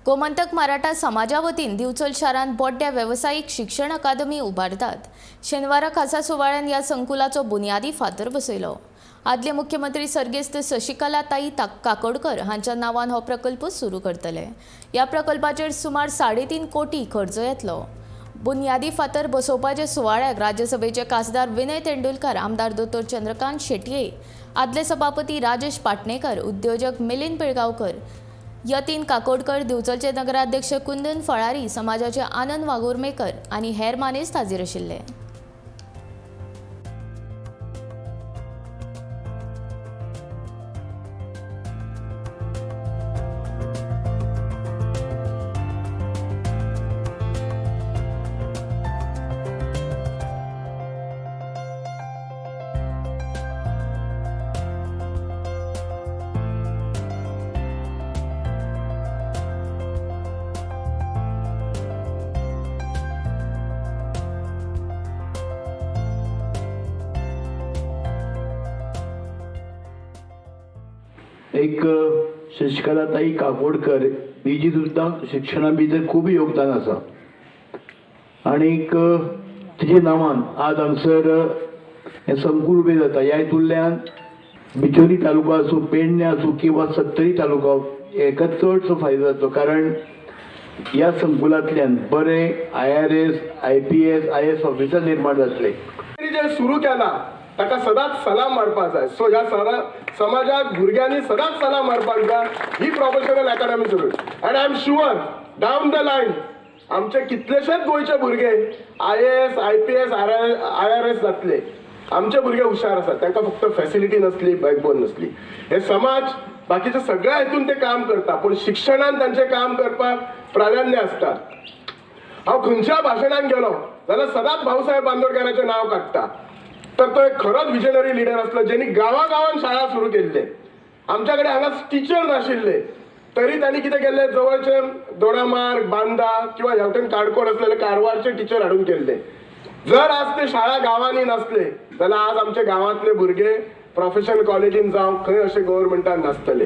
गोमंतक मराठा समाजा वतीन दिवचल शारांत बोड्ड्या वेवसायीक शिक्षण अकादमी उबारतात. शेनवारा खासा सुवाळ्यान ह्या संकुलाचो बुन्यादी फातर बसयलो. आदले मुख्यमंत्री सर्गेस्त शशिकला ताई काकोडकर हांच्या नांवान हो प्रकल्प सुरू करतले. ह्या प्रकल्पाचेर सुमार 3.5 कोटी खर्च येतलो. बुन्यादी फातर बसोवपाच्या सुवाळ्याक राज्यसभेचे खासदार विनय तेंडुलकर, आमदार दोतोर चंद्रकांत शेटये, आदले सभापती राजेश पाटणेकर, उद्योजक मिलिंद पिळगांवकर, यतीन काकोडकर, दिवचलचे नगराध्यक्ष कुंदन फळारी, समाजाचे आनंद वाघुर्मेकर आनी हेर मानेस्त हाजीर आशिल्ले. एक शशिकलाताई काकोडकर हिजी सुद्दां शिक्षणा भितर खूब योगदान आसा आणीक तिजे नांवान आज हांगसर हें संकूल उबें जाता. ह्या हितूंतल्यान बिचोली तालुका आसूं, पेडणे आसूं किंवा सत्तरी तालुका हेका चडसो फायदो जातलो, कारण ह्या संकुलांतल्यान बरे IRS, IPS, IAS officer निर्माण जातले. जे सुरू केला ताका सदांच सलाम मारपाक जाय. सो ह्या समाजाक भुरग्यांनी सदांच सलाम मारपाक जाय. ही प्रोफेशनल अकॅडमी सुरू आनी I am sure down the line आमचे कितलेशेच गोंयचे भुरगे IAS, IPS, IRS जातले. आमचे भुरगे हुशार आसात, तांकां फक्त फॅसिलिटी नासली, बॅकबोन नासली. हे समाज बाकीच्या सगळ्या हितून ते काम करता, पूण शिक्षणान तांचें काम करपाक प्राधान्य आसता. हांव खंयच्या भाशणान गेलो जाल्यार सदांच भाऊसाहेब बांदोडकराचें नांव काडटा. तर तो एक खरोच विजनरी लिडर आसलो, जेणी गांवागांवान शाळा सुरू केल्ले. आमच्या कडेन हांगा टिचर नाशिल्ले तरी तांणी कितें केल्लें, जवळचे दोडामार्ग, बांदा किंवा ह्या वटेन काणकोण आसलेले कारवारचे टिचर हाडून केल्ले. जर आज ते शाळा गांवांनी नासले जाल्यार आज आमचे गांवांतले भुरगे प्रोफेशनल कॉलेजीन जावं खंय अशे गव्हर्मेंटान नासतले.